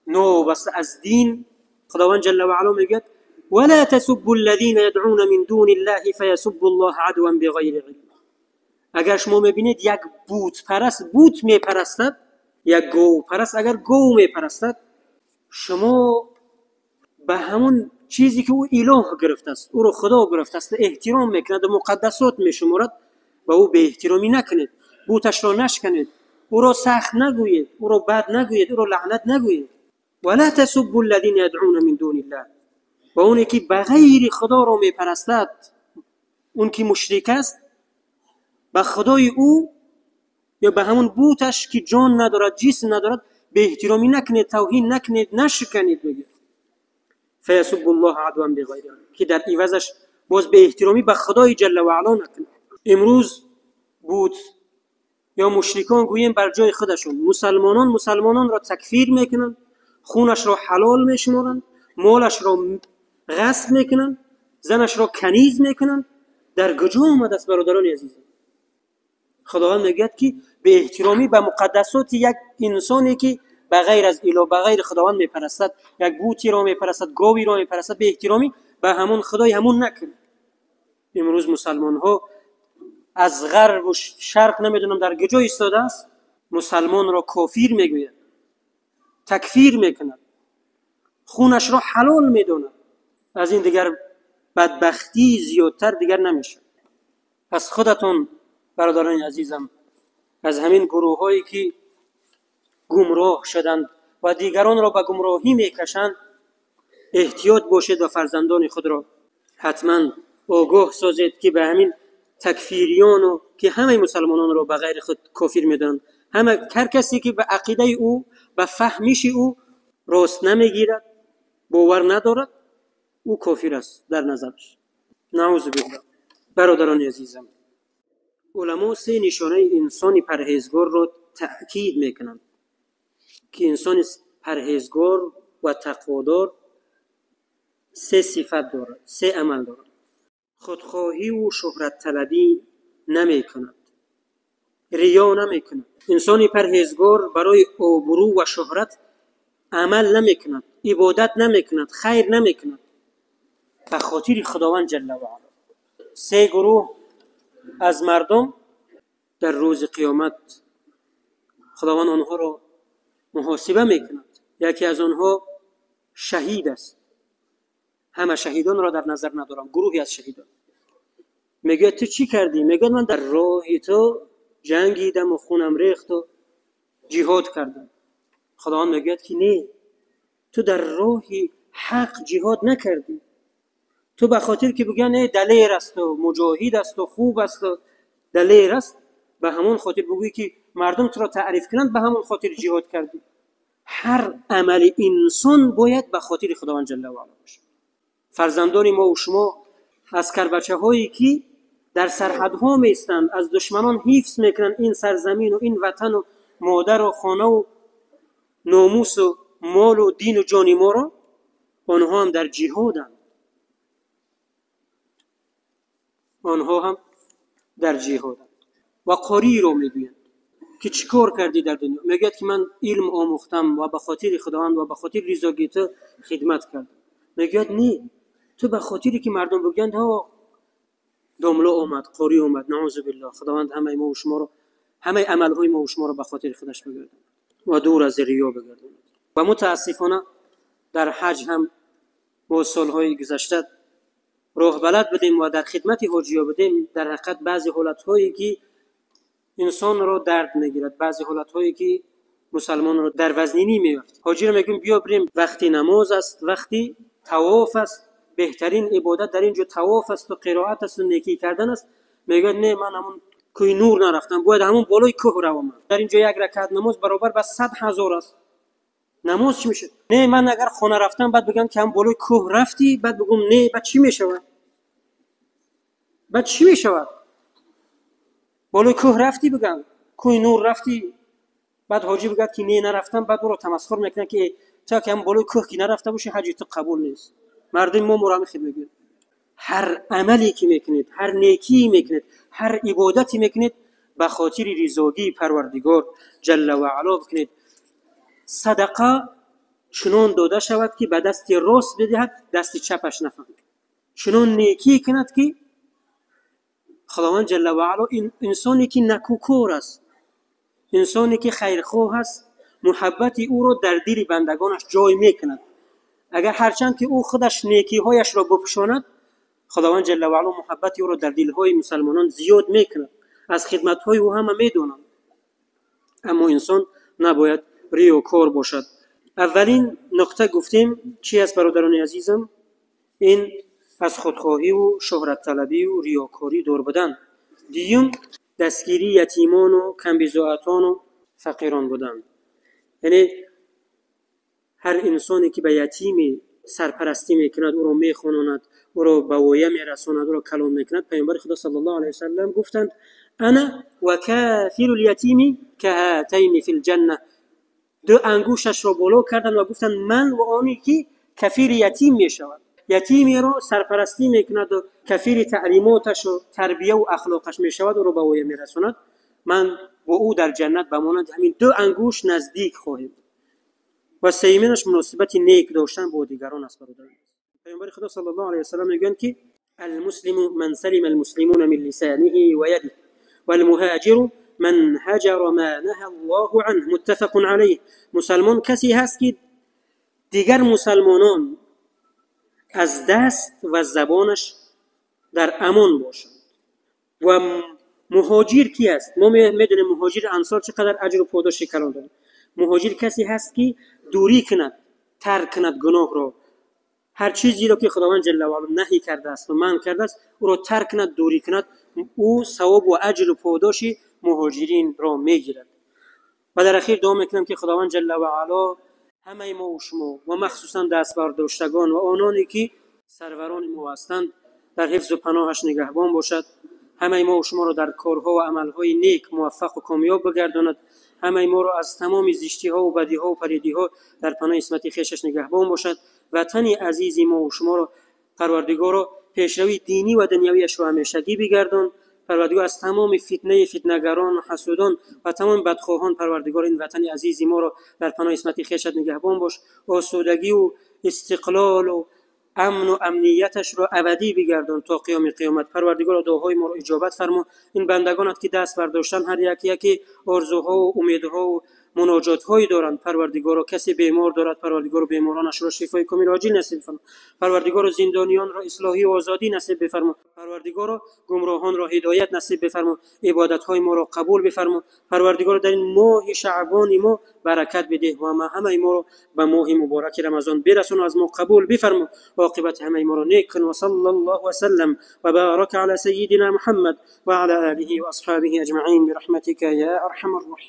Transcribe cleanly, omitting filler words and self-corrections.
نوبسته از دین خداوند جل و علا میگه ولا تسبوا الذين يدعون من دون الله فيسبوا الله عدوا بغیر علم. اگر شما میبینید یک بت پرست بت میپرستد، یک گو پرست اگر گو میپرستد، شما به همون چیزی که او اله گرفته است، او رو خدا گرفته است، احترام میکند و مقدسات میشمارد، به او به احترامی نکنید، بتش را نشکنید، او را سخت نگویید، او را بد نگویید، او را لعنت نگویید. ولا تسبوا الذين يدعون من دون الله. و اونی که به غیر خدا را میپرستد، اون که مشرک است، به خدای او یا به همون بوتش که جان ندارد، جسم ندارد، به احترامی نکنید، توهین نکنید، نشکنید. میگه فیسب الله عدوا بغیر علم، که در عوضش باز به احترامی به خدای جل و علا نکنید. امروز بود یا مشرکان گوییم بر جای خودشون، مسلمانان مسلمانان را تکفیر میکنند، خونش را حلال میشمارند، مالش را غصب میکنند، زنش را کنیز میکنند. در کجا آمده است برادران عزیز؟ خداوند میگوید که به احترامی به مقدسات یک انسانی که به غیر از اله، به غیر خداوند میپرستد، یک بوتی را میپرستد، گاوی را میپرستد، به احترامی به همون خدای همون نکن. امروز مسلمان ها از غرب و شرق نمیدونم در کجا ایستاده است، مسلمان را کافر میگوید، تکفیر میکند، خونش را حلال میداند. از این دیگر بدبختی زیادتر دیگر نمیشه. پس خودتون برادران عزیزم از همین گروه هایی که گمراه شدند و دیگران را به گمراهی میکشند احتیاط باشید و فرزندان خود را حتما آگاه سازید که به همین تکفیریان و که همه مسلمانان را به غیر خود کافر میدانند، همه هر کسی که به عقیده او، به فهمش او راست نمیگیرد، باور ندارد، او کافر است در نظرش. نعوذ بالله. برادران عزیزم، علما سه نشانه انسان پرهیزگار را تأکید میکنند که انسان پرهیزگار و تقوادار سه صفت دارد، سه عمل دارد. خودخواهی و شهرت طلبی نمی کند، ریا نمی کند. انسان پرهیزگار برای آبرو و شهرت عمل نمی کند، عبادت نمی کند، خیر نمی کند، به خاطر خداوند جل و علا. سه گروه از مردم در روز قیامت خداوند آنها را محاسبه میکند. یکی از آنها شهید است. همه شهیدان را در نظر ندارم، گروهی از شهیدان. میگه تو چی کردی؟ میگه من در راه تو جنگیدم و خونم ریخت و جهاد کردم. خداوند میگه که نه، تو در راه حق جهاد نکردی، تو به خاطر که بگن نه دلیر است و مجاهد است و خوب است و دلیر است، به همون خاطر بگویی که مردم تو را تعریف کنند، به همون خاطر جهاد کردی. هر عمل انسان باید به خاطر خداوند جل و علا باشه. فرزندان ما و شما از کربچه هایی که در سرحدها میستند، از دشمنان حفظ میکنند این سرزمین و این وطن و مادر و خانه و ناموس و مال و دین و جان ما را، آنها هم در جهادند. آنها هم در جهادند. و قاری را میگویند که چیکار کردی در دنیا؟ میگوید که من علم آموختم و به خاطر خداوند و به خاطر رضای تو خدمت کردم. میگوید نه، تو به خاطری که مردم بگویند ها داملا آمد، قاری آمد، نعوذ بالله. خداوند همه ما و شما رو، همه عملهای ما و شما رو به خاطر خودش بگرداند و دور از ریا بگرداند. و متاسفانه در حج هم ما سالهای گذشته راه بلد بودیم و در خدمت حاجی‌ها بودیم. در حقیقت بعضی حالتهایی که انسان را درد میگیرد، بعضی حالتهایی که مسلمان را در وزنینی میافت. حاجی را میگیم بیا بریم، وقتی نماز است، وقتی طواف است، بهترین عبادت در اینجا طواف است و قرائت است و نیکی کردن است. میگه نه، من همون کوی نور نرفتم، باید همون بالای کوه روم. در اینجا یک رکعت نماز برابر با 100,000 است. نماز چی میشه؟ نه، من اگر خانه رفتم بعد بگم که هم بالای کوه رفتی، بعد بگم نه، بعد چی میشود؟ بعد چی میشود؟ بالای کوه رفتی، بگم کوه نور رفتی، بعد حاجی بگه که نه نرفتم، بعد او رو تمسخر میکنه که تا که هم بالای کوه که نرفته باشی حج تو قبول نیست. مردم ما مرامه خیلی میگن هر عملی که میکنید، هر نیکی میکنید، هر عبادتی میکنید، به خاطر رضاگی پروردگار جل و علا بکنید. صدقه чунон дода шавад, ки ба дасти рост бидиҳад, дасти чапаш нафаҳмад. Чунон некӣ кунад, ки Худованд ҷалла ва ало инсоне ки накӯкор аст, инсоне ки хайрхоҳ аст, муҳаббати ӯро дар дили бандагонаш ҷой мекунад. Агар ҳарчанд ки ӯ худаш некиҳояшро бипӯшонад, Худованд ҷалла ва ало муҳаббати ӯро дар дилҳои мусалмонон зиёд мекунад. Аз хидматҳои ӯ ҳама медонанд. Аммо инсон набояд риёкор бошад. Аввалин нуқта гуфтем чи аст, бародарони азизам? Ин аз худхоҳиву шӯҳратталабиву риёкорӣ дур будан. Дуюм, дастгирии ятимону камбизоатону фақирон будан. Яъне ҳар инсоне ки ба ятиме сарпарастӣ мекунад, ӯро мехононад, ӯро ба воя мерасонад, ӯро калон мекунад, Паёмбари Худо саллаллоҳу алайҳи васаллам гуфтанд: ана ва кафилу лятими каҳатайни фил ҷанна. Ду ангушташро боло карданд ва гуфтанд: ман ва оне ки кафили ятим мешавад, ятимеро сарпарастӣ мекунаду кафили таълимоташу тарбияву ахлоқаш мешавад, ӯро ба воя мерасонад, ман бо ӯ дар ҷаннат ба монанди ҳамин ду ангушт наздик хоҳем. Ва сеюминаш муносибати нек доштан бо дигарон аст. Бародарон, Паёмбари Худо саллаллоҳу алайҳи васаллам мегӯянд, ки المسلم من سلم المسلمون من لسانه ويده والمهاجر من هجر ما نهى الله عنه. متفق عليه. مسلمان کسی هست که دیگر مسلمانان از دست و زبانش در امان باشند. و مهاجر کی است؟ ما میدونیم مهاجر انصار چقدر اجر و پاداش کلان دارند. مهاجر کسی هست که دوری کند، ترک کند گناه را، هر چیزی را که خداوند جل و علا نهی کرده است و منع کرده است، او را ترک کند، دوری کند، او ثواب و اجر و پاداش مهاجرین را میگیرد. و در اخیر دعا میکنم که خداوند جل و علا همه ما و شما و مخصوصا دست برداشتگان و آنانی که سروران ما هستند در حفظ و پناهش نگهبان باشد. همه ما و شما را در کارها و عملهای نیک موفق و کامیاب بگرداند. همه ما را از تمام زشتی ها و بدی ها و پلیدی ها در پناه عصمت خویشش نگهبان باشد. وطن عزیز ما و شما را پروردگارا پیشروی دینی و دنیویش را همیشگی بگردان. پروردگار از تمام فتنه فتنه‌گران و حسودان و تمام بدخواهان، پروردگار این وطن عزیز ما را در پناه عصمت خویشت نگهبان باش. آسودگی و استقلال و امن و امنیتش را ابدی بگردان تا قیام قیامت. پروردگار دعاهای ما را اجابت فرما. این بندگانت که دست برداشتن، هر یک یکی آرزوها و امیدها و مناجات هایی دارند. پروردگارا کسی بیمار دارد، پروردگار بیمارانش را شفای کامل عاجل نصیب فرما. پروردگار زندانیان را اصلاحی و آزادی نصیب بفرما. پروردگار گمراهان را هدایت نصیب بفرما. عبادت های ما را قبول بفرما. پروردگار در این ماه شعبان ما برکت بده و ما همه ما را به ماه مبارک رمضان برسون و از ما قبول بفرما. عاقبت همه ما را نیک کن. و صلی الله وسلم و بارک علی سیدنا محمد و علی آله و اصحابه اجمعین برحمتک یا ارحم الراحمین.